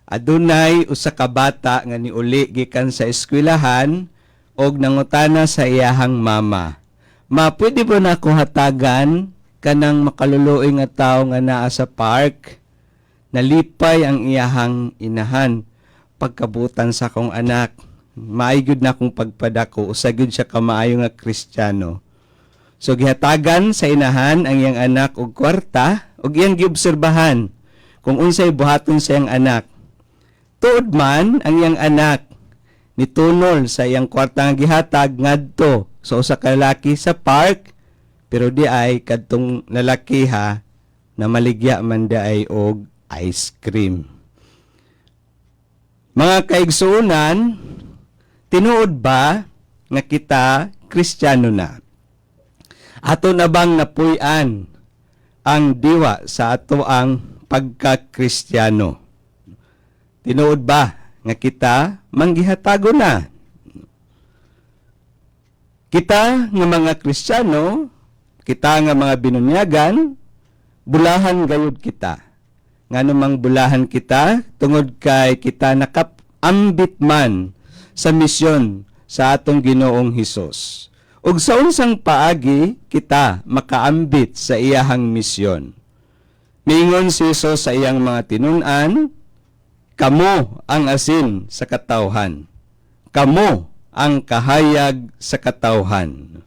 Adunay usa ka bata nga niuli gikan sa eskwelahan og nangutana sa iyahang mama. "Ma, pwede ba nako hatagan kanang makaluluoy nga tawo nga naa sa park?" Nalipay ang iyahang inahan. "Pagkabutan sa akong anak, maayo gyud na akong pagpadako, usa gyud siya ka maayo nga Kristiyano." So gihatagan sa inahan ang iyang anak og kwarta ug iyang giobserbahan kung unsay buhaton sa iyang anak. Tuod man, ang iyang anak nitunol sa iyang kwarta nga gihatag ngadto sa usa ka lalaki sa park, pero di ay kadtong lalaki ha na maligya man di ay og ice cream. Mga kaigsuonan, tinuod ba nga kita Kristiyano na? Ato na bang napuy-an ang diwa sa ato ang pagka-Kristiyano? Tinuod ba nga kita manggihatago na? Kita nga mga Kristiyano, kita nga mga binunyagan, bulahan gayud kita. Ngano mang bulahan kita? Tungod kay kita nakaambit man sa misyon sa atong Ginoong Hesus. Ug sa unsang paagi kita makaambit sa iyahang misyon? Miingon si Jesus sa iyang mga tinun-an, "Kamo ang asin sa katawhan. Kamo ang kahayag sa katawhan."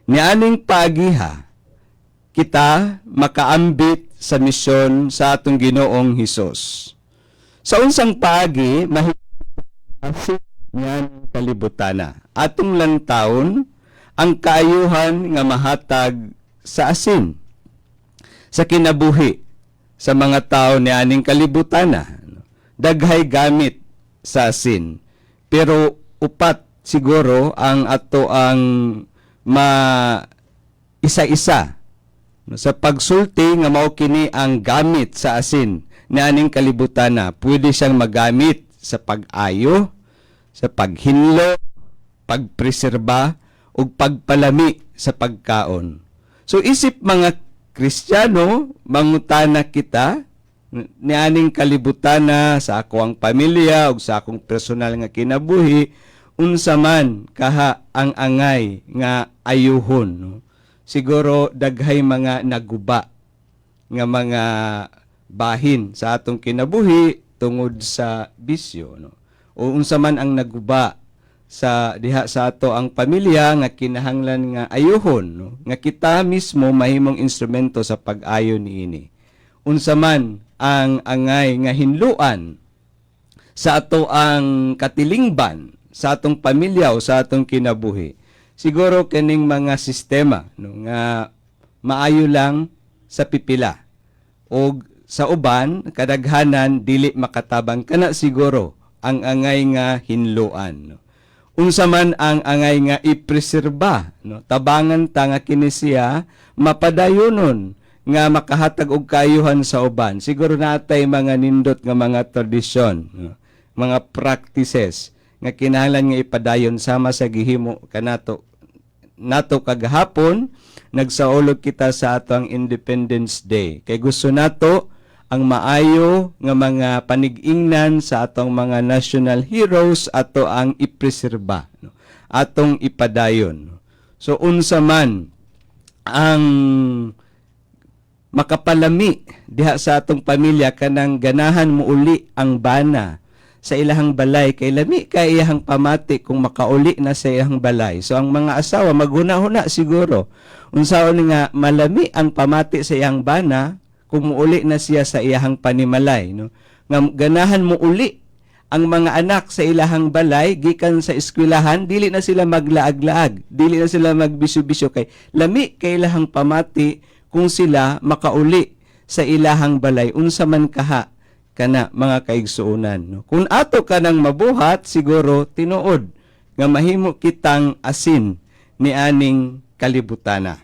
Nianing pagiha kita makaambit sa misyon sa atong Ginoong Hesus? Sa unsang paagi mahimo niyan kalibutana? Atong lantawon ang kaayuhan nga mahatag sa asin sa kinabuhi sa mga tao nianing kalibutana. Daghay gamit sa asin. Pero upat siguro ang ato ang ma isa-isa sa pagsulti nga mao kini ang gamit sa asin nianing kalibutana. Pwede siyang magamit sa pag-ayo, sa paghinlo, pagpreserba ug pagpalami sa pagkaon. So isip mga Kristiyano, mangutana kita nianing kalibutana sa ako ang pamilya ug sa akong personal nga kinabuhi, unsa man kaha ang angay nga ayuhon, no? Siguro daghay mga naguba nga mga bahin sa atong kinabuhi tungod sa bisyo, no? O unsa man ang naguba sa diha sa ato ang pamilya nga kinahanglan nga ayuhon, no? Nga kita mismo mahimong instrumento sa pag-ayo niini. Unsa man ang angay nga hinluan sa ato ang katilingban sa atong pamilya o sa atong kinabuhi? Siguro kining mga sistema, no, nga maayo lang sa pipila og sa uban kadaghanan dili makatabang, kana siguro ang angay nga hinluan, no? Unsa man ang angay nga ipreserba, no? Tabangan ta nga kini siya mapadayonon nga makahatag og kaayuhan sa uban. Siguro natay mga nindot nga mga tradisyon, no? Mga practices nga kinahanglan nga ipadayon sama sa gihimo kanato nato kagahapon, nagsaulog kita sa atong Independence Day kay gusto nato ang maayo nga mga panig-ingnan sa atong mga national heroes ato ang ipreserba, no? Atong ipadayon. So unsa man ang makapalami diha sa atong pamilya, kanang ganahan mo uli ang bana sa ilahang balay kay lami kay iyahang pamati kung makauli na sa iyahang balay? So ang mga asawa maghuna-huna siguro unsaon nga malami ang pamati sa iyang bana kung muuli na siya sa iyahang panimalay, no? Nga ganahan mo uli ang mga anak sa ilahang balay gikan sa eskwelahan, dili na sila maglaag-laag, dili na sila magbisyo-bisyo kay lami kay ilahang pamati kung sila makauli sa ilahang balay. Unsa man kaha kana, mga kaigsuonan, no? Kung ato kanang mabuhat, siguro tinuod nga mahimo kitang asin nianing kalibutana.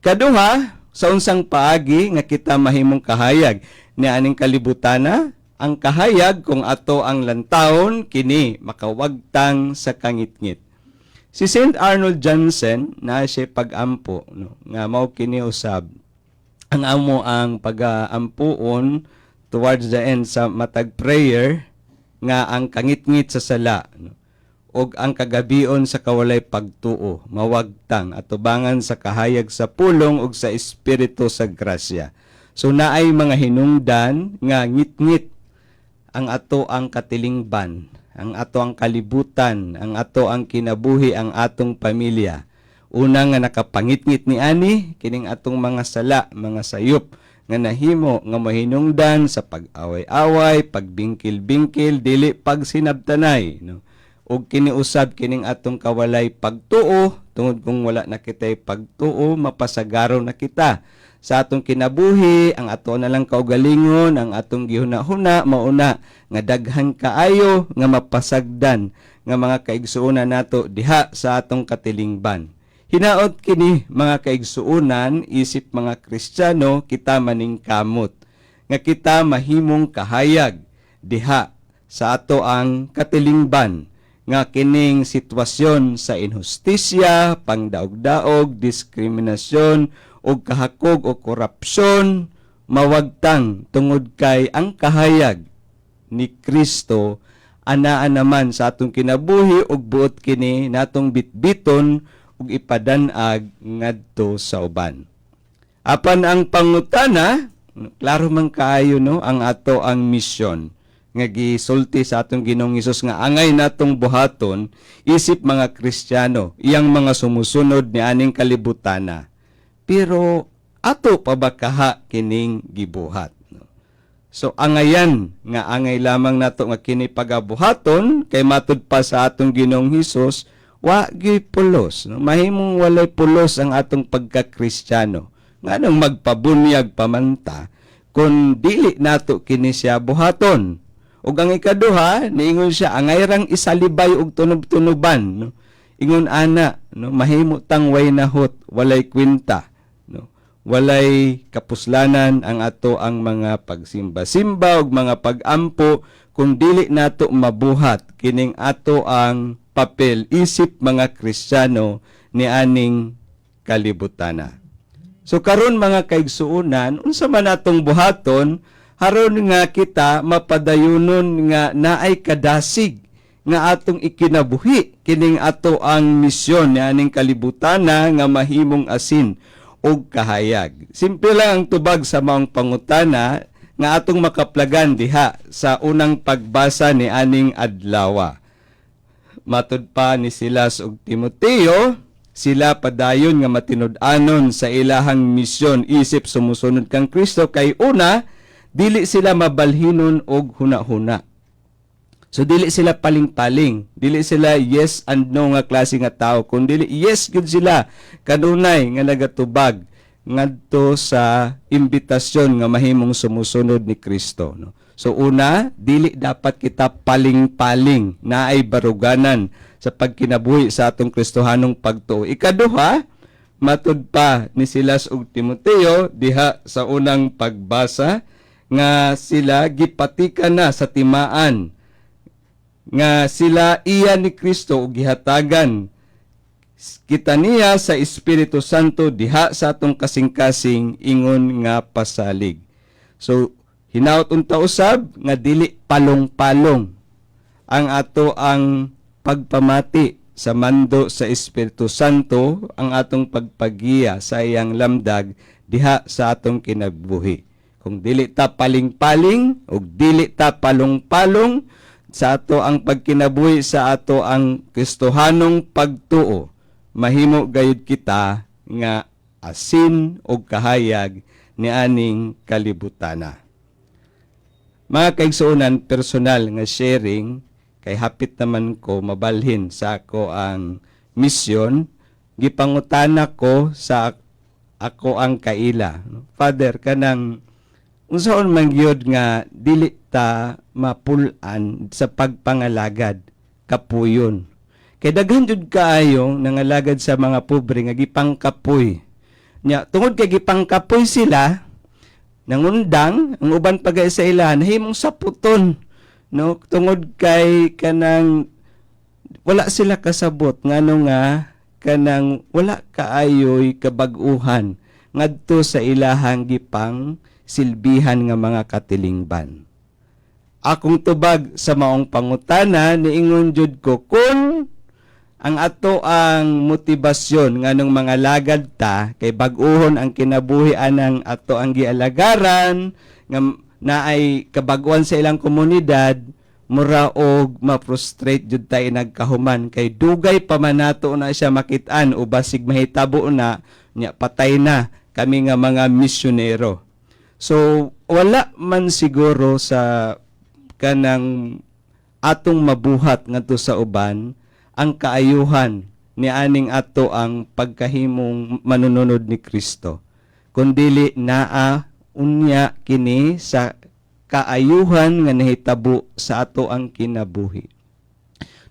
Kaduha, sa unsang paagi nga kita mahimong kahayag nianing kalibutana? Ang kahayag, kung ato ang lantawon kini makawagtang sa kangitngit. Si Saint Arnold Janssen na siya pag-ampo, no, nga mao kini usab ang amo ang pag-ampuon. Towards the end sa matag prayer nga ang kangitngit sa sala, no, ug ang kagabion sa kawalay pagtuo mawagtang atubangan sa kahayag sa pulong ug sa espiritu sa grasya. So naay mga hinungdan nga ngitngit ang ato ang katilingban, ang ato ang kalibutan, ang ato ang kinabuhi, ang atong pamilya. Una nga nakapangitngit ni ani kining atong mga sala, mga sayop nga nahimo nga mahinungdan sa pag-away-away, pagbingkil-bingkil, dili pagsinabtanay, no? Ug kini usab kining atong kawalay pagtuo, tungod kung wala na kitay pagtuo, mapasagaro na kita sa atong kinabuhi, ang ato na lang kaugalingon, ang atong gihuna-huna, mauna nga daghan kaayo nga mapasagdan nga mga kaigsuonan nato diha sa atong katilingban. Hinaot kini, mga kaigsuonan, isip mga Kristiyano, kita maningkamot nga kita mahimong kahayag diha sa ato ang katilingban nga kining sitwasyon sa inhustisya, pangdaog-daog, diskriminasyon ug kahakog o korupsyon mawagtang tungod kay ang kahayag ni Kristo anaa naman sa atong kinabuhi ug buot kini natong bitbiton ug ipadanag ngadto sa uban. Apan ang pangutana, klaro man kaayo, no, ang ato ang misyon nga gisulti sa atong Ginoong Hesus nga angay natong buhaton isip mga Kristiyano, iyang mga sumusunod ni aning kalibutana. Pero ato pa ba kaha kining gibuhat? No? So angayan nga angay lamang nato nga kini pagabuhaton kay matud pa sa atong Ginoong Hesus, wa gyud pulos, no? Mahimong walay pulos ang atong pagka-Kristiyano. Nganong magpabunyag pa man ta kung dili nato kini siya buhaton? Ug ang ikaduha, niingon siya angay rang isalibay og tunob-tunoban, no? Ingon ana, no, mahimo tang way nahot, walay kwenta, no? Walay kapuslanan ang ato ang mga pagsimba-simba ug mga pagampo kung dili nato mabuhat kining ato ang papel isip mga Kristiyano ni aning kalibutana. So karon, mga kaigsuonan, unsa man atong buhaton haron nga kita mapadayonon nga naay kadasig nga atong ikinabuhi kining ato ang misyon ni aning kalibutana nga mahimong asin ug kahayag? Simple lang ang tubag sa maong pangutana nga atong makaplagan diha sa unang pagbasa ni aning adlawa. Matud pa ni Silas ug Timoteo, sila padayon nga matinud-anon sa ilahang misyon isip sumusunod kang Kristo kay una, dili sila mabalhinon og huna-huna. So dili sila paling-paling, dili sila yes and no nga klase nga tao, kun dili yes gud sila kanunay nga nagatubag ngadto sa imbitasyon nga mahimong sumusunod ni Kristo, no? So una, dili dapat kita paling-paling, naay baruganan sa pagkinabuhi sa atong Kristohanong pagtuo. Ikaduha, matud pa ni Silas ug Timoteo diha sa unang pagbasa nga sila gipatikan na sa timaan nga sila iya ni Kristo ug gihatagan kita niya sa Espiritu Santo diha sa atong kasing-kasing ingon nga pasalig. So hinaut unta usab nga dili palong-palong ang ato ang pagpamati sa mando sa Espiritu Santo, ang atong pagpagiya sa iyang lamdag diha sa atong kinabuhi. Kung dili ta paling-paling ug dili ta palong-palong sa ato ang pagkinabuhi sa ato ang Kristohanong pagtuo, mahimo gayud kita nga asin ug kahayag ni aning kalibutana. Mga kaigsuonan, personal nga sharing kay hapit naman ko mabalhin sa ako ang misyon, gipangutana ko sa ako ang kaila, "Father, kanang unsaon man gyud nga dili ta mapul-an sa pagpangalagad, kapuyon? Kay daghan jud kaayo nangalagad sa mga pobre nga gipangkapoy." Nya tungod kay gipangkapoy sila, nangundang ang uban pa gay sa ila nahimong saputon, no, tungod kay kanang wala sila kasabot ngano nga kanang wala kaayoy kabag-uhan ngadto sa ilahang gipang silbihan nga mga katilingban? Akong tubag sa maong pangutana, niingon jud ko kung ang ato ang motibasyon nganong mangalagad ta kay bag-uhon ang kinabuhi anang ato ang gialagaran nga naay kabaguan sa ilang komunidad, mura og ma-frustrate jud ta nagkahuman kay dugay pa man nato na siya makit-an o basig mahitabo na nya, patay na kami nga mga misyonero. So wala man siguro sa kanang atong mabuhat ngadto sa uban ang kaayuhan ni aning ato ang pagkahimong manununod ni Kristo, kundili naa unya kini sa kaayuhan nga nahitabo sa ato ang kinabuhi.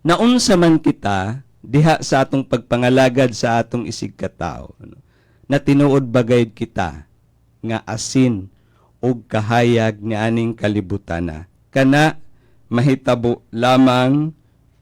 Naunsa man kita diha sa atong pagpangalagad sa atong isig katao, ano, na tinuod bagay kita nga asin ug kahayag ni aning kalibutana? Kana mahitabo lamang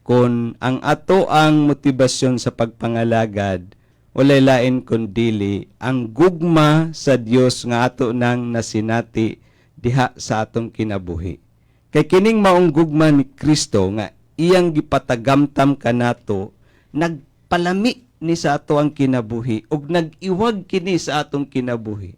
kon ang ato ang motibasyon sa pagpangalagad walay lain kundili ang gugma sa Dios nga ato nang nasinati diha sa atong kinabuhi. Kay kining maong gugma ni Kristo nga iyang gipatagamtam kanato, nagpalami ni sa ato ang kinabuhi ug nag-iwag kini sa atong kinabuhi.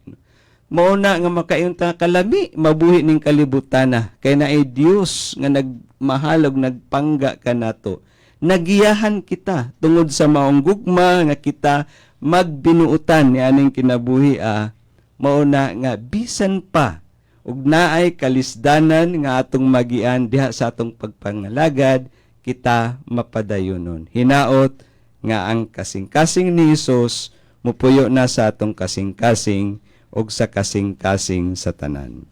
Mao na nga makaingon ta, kalami mabuhi ning kalibutana kay naay Dios nga nagmahal ug nagpangga kanato. Nagiyahan kita tungod sa maong gugma nga kita magbinuutan ni aning kinabuhi ah. Mao na nga bisan pa ug naay kalisdanan nga atong magian diha sa atong pagpangalagad, kita mapadayonon. Hinaot nga ang kasing-kasing ni Hesus mupuyo na sa atong kasing-kasing ug sa kasing-kasing sa tanan.